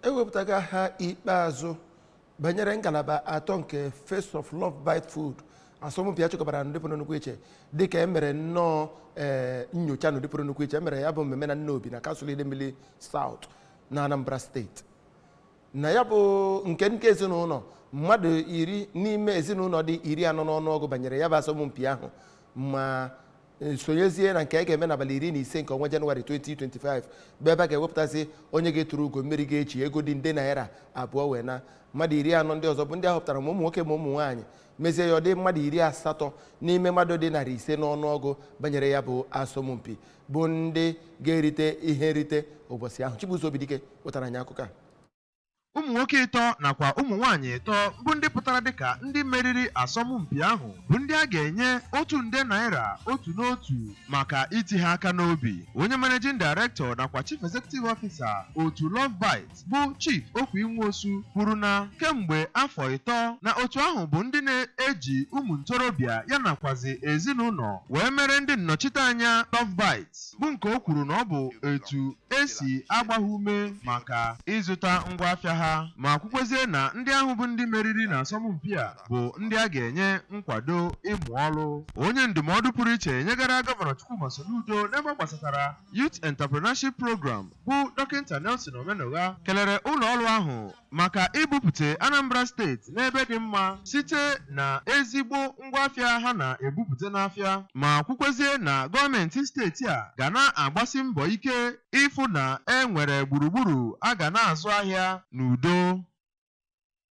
Ewepụtaghị aha ikpeazụ banyere ngalaba atọ nke Face of Love Bite Food, asọmpi a chịkọbara n'ụdị pụrụ nnukwu iche, dịka e mere nnọọ nyocha n'ụdị pụrụ nnukwu iche. E mere ya bụ mmemme na Nnobi na kansụl Idemili South na Anambra Steeti. Na ya bụ nke ezinụlọ, mmadụ 10 n'ime ezinụlọ dị 40 n'ọnụọgụ banyere ya bụ asọmpi ahụ, ma sonyezie na nke a ga-eme n'abalị 15 nke ọnwa Jenụwarị 2025, bụ ebe a ga-ewepụtazi onye ga-eturu ugo mmeri, ga-eji ego dị nde naira 2 wee na. Mmadụ 40 ndị ọzọ bụ ndị ahọpụtara, ma ụmụ nwoke ma ụmụ nwaanyị, mezie ya ọ dị mmadụ 80 n'ime mmadụ dị 500 n'ọnụọgụ banyere ya bụ asọmpi, bụ ndị ga-erite ihe nrite ụbọchị ahụ. Chibuzo Obidike wetara anyị akụkọ a. Ụmụ nwoke ịtọ nakwa ụmụ nwaanyị ịtọ bụ ndị pụtara dịka ndị meriri asọmpi ahụ bụ ndị a ga-enye 1 nde naira otu n'otu maka iti ha aka n'obi. Onye managing director nakwa chief executive officer otu Love Bite, bụ Chief Okwi Nwosu, kwuru na kemgbe afọ 3 na otu ahụ bụ ndị na-eji ụmụ ntorobịa ya nakwazi ezinụlọ wee mere ndị nnọchiteanya Love Bite, bụ nke o kwuru na ọ bụ etu esi agba ha ume maka ịzụta ngwaafịa ha, ma kwukwezie na ndị ahụ bụ ndị meriri na asọmpi a bụ ndị a ga-enye nkwado ịmụ ọrụ. Onye ndụmọdụ pụrụ iche nyegara Gọvanọ Chukwuma Soludo n'ebe ọ gbasatara Youth Entrepreneurship Program, bụ Dọkịta Nelson Omenugha, kelere ụlọ ọrụ ahụ maka ibupụte Anambra Steeti n'ebe dị mma site na ezigbo ngwaafịa ha na-ebupụte n'afịa, ma kwukwezie na gọọmenti steeti a ga na-agbasi mbọ ike ịfụ na e nwere gburugburu a ga na-azụ ahịa n'udo.